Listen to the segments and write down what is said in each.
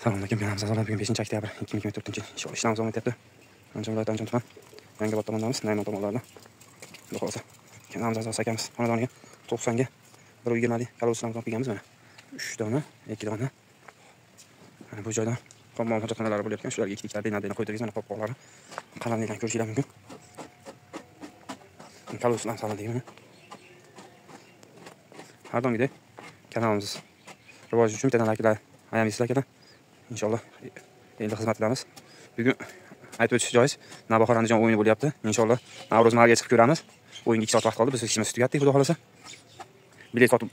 Assalomu alaykum, kanalimiz a'zolari. Bugun 5-oktyabr 2024-yil. Ishlarimiz davom etyapti. Andijon viloyati, Andijon tuman, Yangiobod tomondamiz, Nayman tomonlarida. Xudo xohlasa, kanalimiz a'zosi akamiz xonadoniga 90 ga 1.20 lik koloslarimizni olib kelganmiz mana. 3 dona, 2 dona. Mana bu joydan hammom hojatxonalari bo'layotgan, shularga ikkita bina qo'ydirgan, mana qopqoqlari. Qalamlikdan ko'rishingiz mumkin. Koloslar salanligi mana. Har doimgidek kanalimiz rivoji uchun bittadan likelar ayamaysizlar akalar. Inshaalloh endi xizmatidamiz. Bugun aytib o'tish joiz, Navbahor Andijon o'yini bo'lyapti. Inshaalloh Navro'z mahalga chiqib ko'ramiz. O'yinga 2 soat vaqt qoldi. Biz ishimizni tugatdik, xudo xolasa. Bilet sotib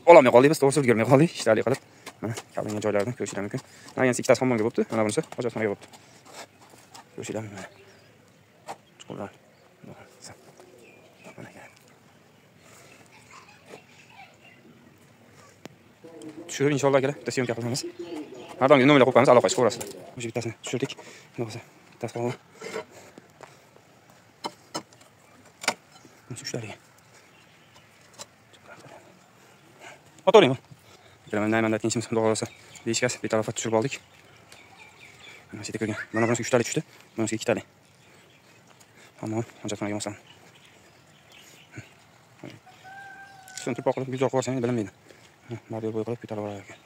ololmay qoldik biz, to'g'risi ulgurmay qoldik, ishlarni qilib. Mana qalingan joylardan ko'rishingiz mumkin. Mana ikkitasi xommonga bo'pti, mana bunisi hojatxonaga bo'pti. Ko'rishingiz mumkin. Chuqurlar. Tushirib inshaalloh akalar, bitta syomka qilamiz. Har doimgi nomerlar qo'yib qo'yamiz, aloqa chiqaverasizlar. O'sha bittasini tushirdik. Xudo xohlasa, bittasi qoldi. Bunisi uchtaligi. Otovering. Mana Naymanda tinchimiz, xudo xohlasa, 5 kas bir tarafa tushirib oldik. Mana shu yerda ko'rgan. Mana bunisi 3 talik tushdi, bunisi 2 talik. Tamom, hojatxonaga bosamiz. Shuni turpoq qilib, guzor qo'yib yuborsang bilinmaydi. Bor yo'l bo'yi qilib ko'tarib olar ekan.